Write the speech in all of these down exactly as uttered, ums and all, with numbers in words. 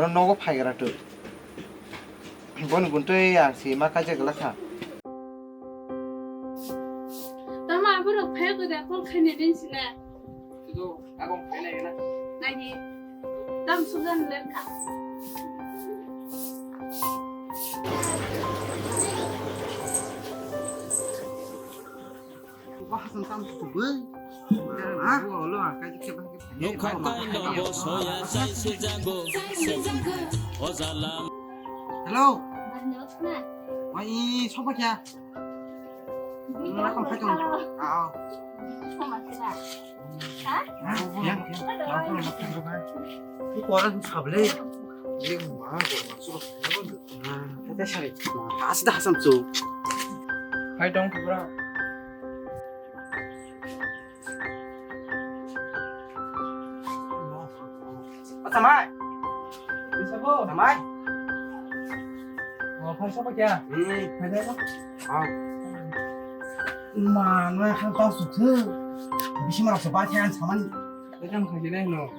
Nogo phaigra twi. Boni buntwi ang si ma kaijak glak kha. Tamo aborok phai ko da call khaina din sina. Itu aku khaina ya na. Nagi. Tam sugan len kha. Wah, tentang kubel. Ah, lo, ah, kayak gitu, kayak gitu. Nukha kaino bo soya sai se jago. O jala. Hello. Wah, i, soba kya? Mana kau kacau? Ah, oh. Hah? Hah? Yang, yang. Lapor, lapor, lapor. Ini koran sabele. Ini mah, gua masuk. Nah, kata sari. Nah, asli dah asam tu. Hai dong, bro. Asa mai. Bisa, Bu? Asa mai. Oh, phai sapa kya? Hmm. Phai dai, Bu. Ah. Ma, no, yang kan tahu sudah. Bisi malah sebab yang sama ni. Macam kau jenis, no.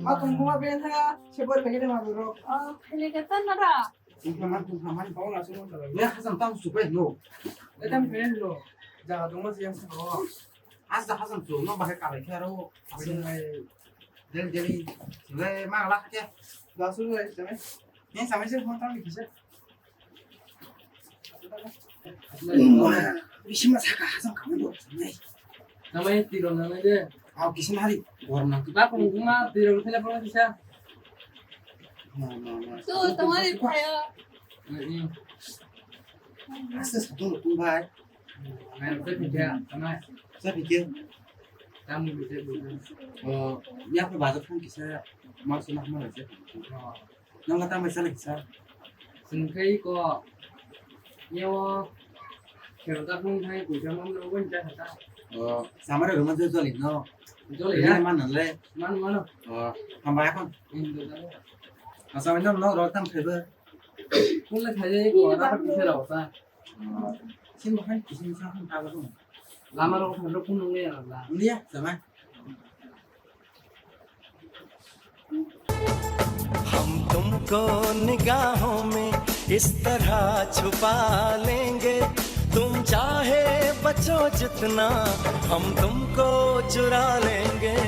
Ma, tunggu ma ben ha, sebab begini ma, bro. Oh, ini kata nara. Tungkhaman, tungkhaman, bau langsung. Ya, Hasan, tang supai, no. Etam kene lo. Jaga dong mas yang sabo. Has da Hasan tu, no bahai kalai khe aro. Hasan ai, del deli. Le ma la khe. Langsung le, same. Ni same se phone tang kisa. Bisi ma saka Hasan kamai do. Namai tiro namai de. Au kisa hari. Gorna. Ba ko ma tiro phela phela kisa. Ma, ma, ma. Tu, tamari phaya. Aste satung tung bai. Mai, sa phikya, tamai. Sa phikya. Tamu bisa bisa. Oh, ya apa bazar kan kisa. Mau sunah mana sih? Oh. Nang kata mai sana kisa. Sengkai ko. Yo. Kero ta phung thai ko jam am lo gon ja ta. Oh, samare rumah jual jual no. Jual ya. Mana le? Mana mana. Oh, hambai kon. Indo ta. Asa mai no no ro tam khaiba. Kung le khai ko na pa kisa ra ta. Sin bahai kisin sa han ta ba. Lama ro ko ro kun nung ya la. Ulia sama. हम तुमको निगाहों में इस तरह छुपा लेंगे, तुम चाहे बचो जितना, हम तुमको चुरा लेंगे।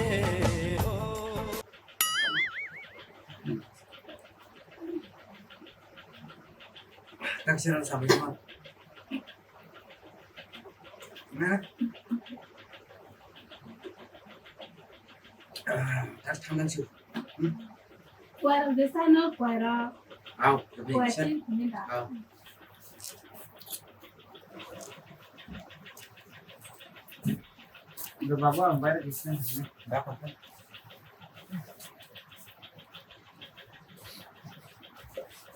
Taksirang sabi mo. Na? Ah, tas thangnang su. Hmm? Kuairok de sano, kuairok. Au, sabi kuairok sa. Kuairok ni da. Au. Ga baba ang bayar kisna. Ga papa.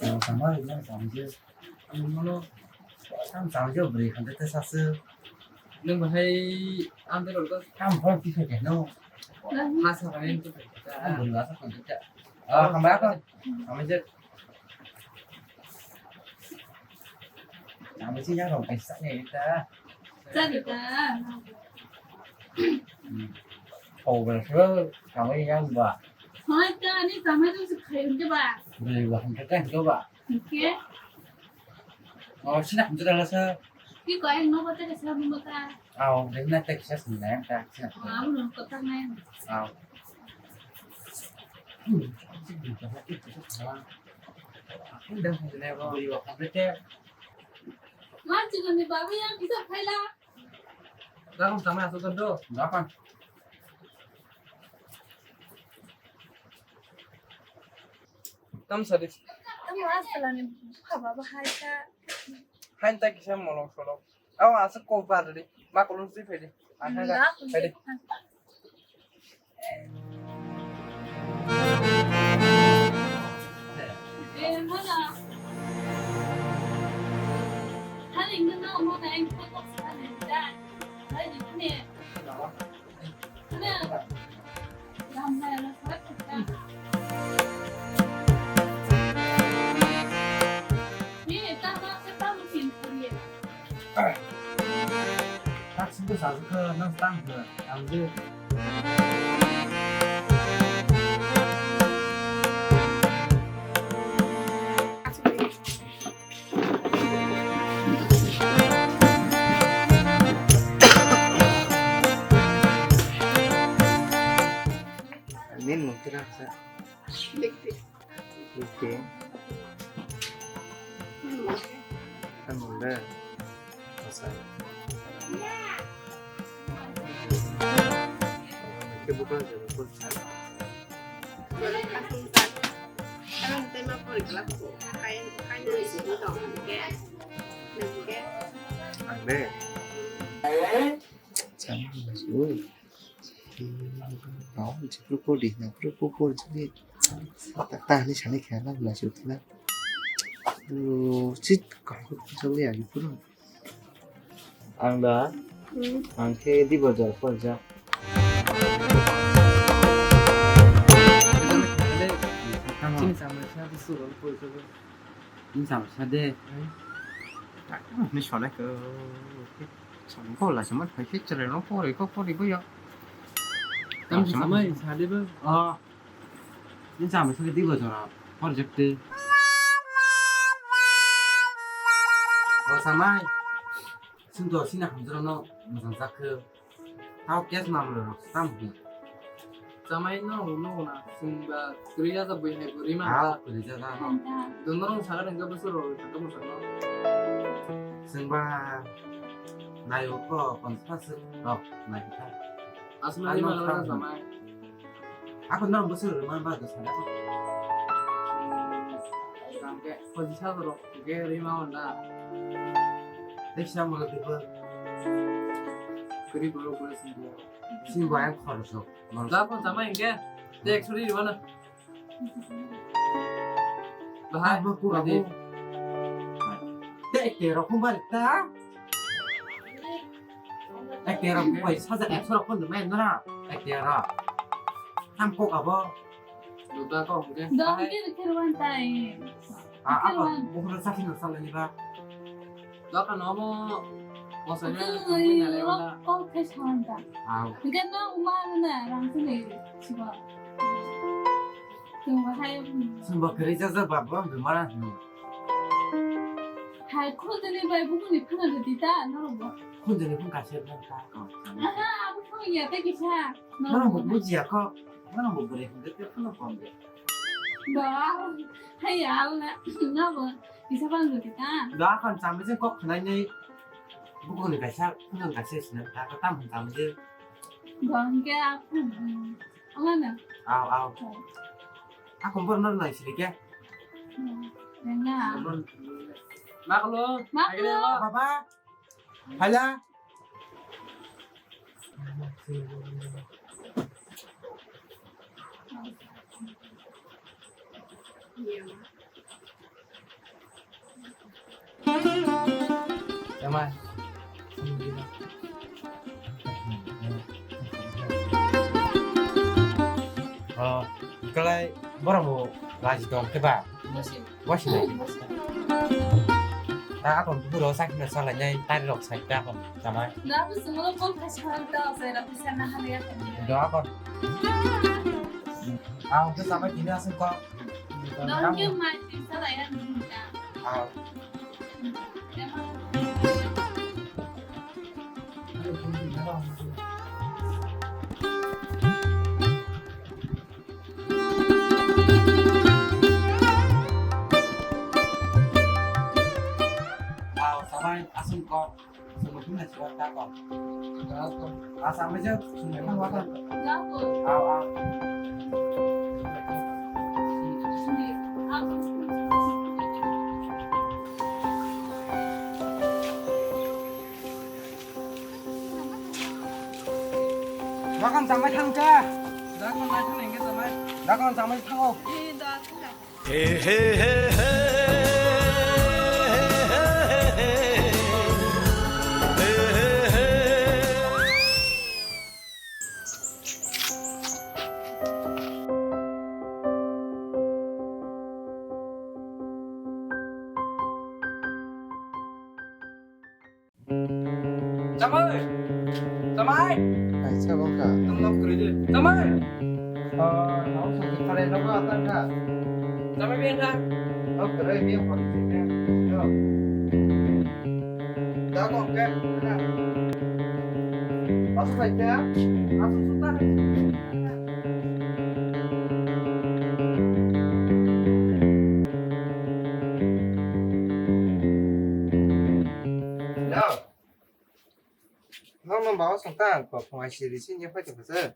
Ang sama yang sama je. Ang mana? Ang sama je beri kan tete sasu. Nang bahai ang terus. Ang hor kisah ke no. Hasa kan itu. Ang belum rasa kan tete. Ah, kambak apa? Sama je. Ang si yang rong kaisa ni ta. Sari ta. Kau berapa? Kami yang ba. Hai ta ni sama tu sekhayun je ba. Beri ba, kita kan coba. Oke. Oh, sini aku sudah rasa. Ki ko yang nopo te kesa mo ta. Oh, dari nanti kita sini yang ta. Sini. Oh, aku belum kotak main. Oh. Hmm. Udah, udah, udah. Beri ba, kita. Ma, chikon ni babu yang kisa phaila. Dakon samai asuk do. Dakon. Tam sadi. Tam asala ni khaba bahai ka. Hain ta kisa molong solong. Aw asuk ko ba di. Ma kolong si phedi. Akhai da. Phedi. Taksing ko sasuk khe nang tang khe ang je. Nini mung tira sa. Dikti. Dikti. Ano le. Asa. Ke buka jero ko sa. Jero ka sung sa. Karang tema pori kelas ko. Kain kain ni sini dong. Ke. Ke. Ang le. Chang. Ui. Mau jepro pori na pro pori jadi. Tak tak ni sana kena lah sudah. Sit kau kau jauh ya gitu. Ang da, ang khe di bazar pori ja. Chini samai sa di sugo pori sugo. Chini samai sa de. Ni sole ko. Samai ko la samai phai phai chere no pori ko pori bo ya. Tam samai sa de bo. Oh. Ni chama sini di bojora project te. O samai. Sing do sini hamjra no mojang jakhe. Tao kes nam lo tam hi. Samai no no na sing ba kriya ja bui hai buri ma. Ah, kriya ja no. Dono rong saga dengga besoro tangka mojang no. Sing ba nayo ko konsa se. Oh, nayo ka. Asma ni ma samai. Ako norok bwswk rwmani bagwi sana kho. Hwnkhe pojisa borok hwnkhe rima hwnda. Tei sa molo twibo. Kwrwi borok bwrwi sini. Sini bo ayang khorokjak. Da phone samai hwnkhe. Tei ekso ri rwna. Bahai. Abo kura bo. Tei ekte rok hwnba ta. Ekte rok bai sajak ekso rok phone mai nara. Ekte rok. Ham kok abo. Duda kok hwnkhe. Dong kir kir wan tai. Ah, apa? Bukan sakit nang salah ni ba. Doka nomo. Mosanya. Kok kai sawan ta. Au. Hwnkhe no uma na rang sini siwa. Tungba hai. Sumba kiri jaja babo bimara. Hai khudini bai bukuni phana de dita norok bo. Khudini phun kasir nang ta. Aha, abu phun ya ta kisa. Norok bo bujiya kho. Norok bo bwrwi hwnkhe tei phano kom de. Ba, hai ya, ala, norok bo kisa phana de dita. Da kan chambe je kok khnai nei. Bukuni kaisa, phun kaisa sinam ta ka tam chambe je. Ba, hwnkhe a phun. Ama na. Au, au. Au. Ako bor nor nai siri ke. Nengna. Maklo. Maklo. Baba. Hala. Yama. Oh, kalai borok bo raji tong khe ba? Bosi. Bosi nai. Bosi. Ta akon buro sakna salai nai tari rok sai ta akon jamai. Na bu sumolo pon khai sa ta sai ra pisa na hali akon. Do akon. Ang ke sampai kini asal kok. Dongke mai tisa laya nungka. Ah. Ah, samai asung kok. Sumukun na siwa ta ko. Asa meja sumai ma wata. Au, au. Dakon samai thang ka. Dakon nai thang nengke samai. Dakon samai thango. He he he he. Chamai! Chamai! Kaisa bangkha. Tamo nok kwrwi de. Chamai! Ah, nok sangkhe pharai nogo atar kha. Chamai biyang kha. Nok kwrwi biyang hor singkhe. Yo. Da kok khe. Asa sai khe. Asa suta. Hello. Nokno bawa songtang, kok phungai siri sini phai tongkha se.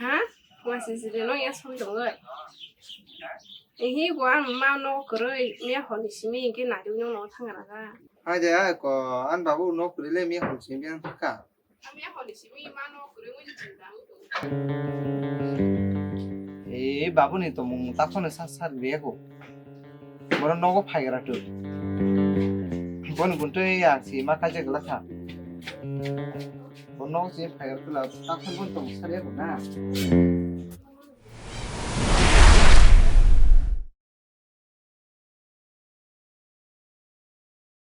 Ha? Phungai siri siri no ya song tongoi. Ehi, bo ang ma no kwrwi, miya hor ni simi hwnkhe naiwi no no thang ra ga. Hai de, ai ko, an babu no kwrwi le miya hor simi ang thangkha. Ang miya hor ni simi ma no kwrwi wngwi chwng tang. E, babu ni tongmung takhone sat sat biya ko. Boro nogo phaigra tu. Boni buntui ya si ma kaje gla kha. Bo nogo si phaigra tu la takhon bon tong sariya ko na.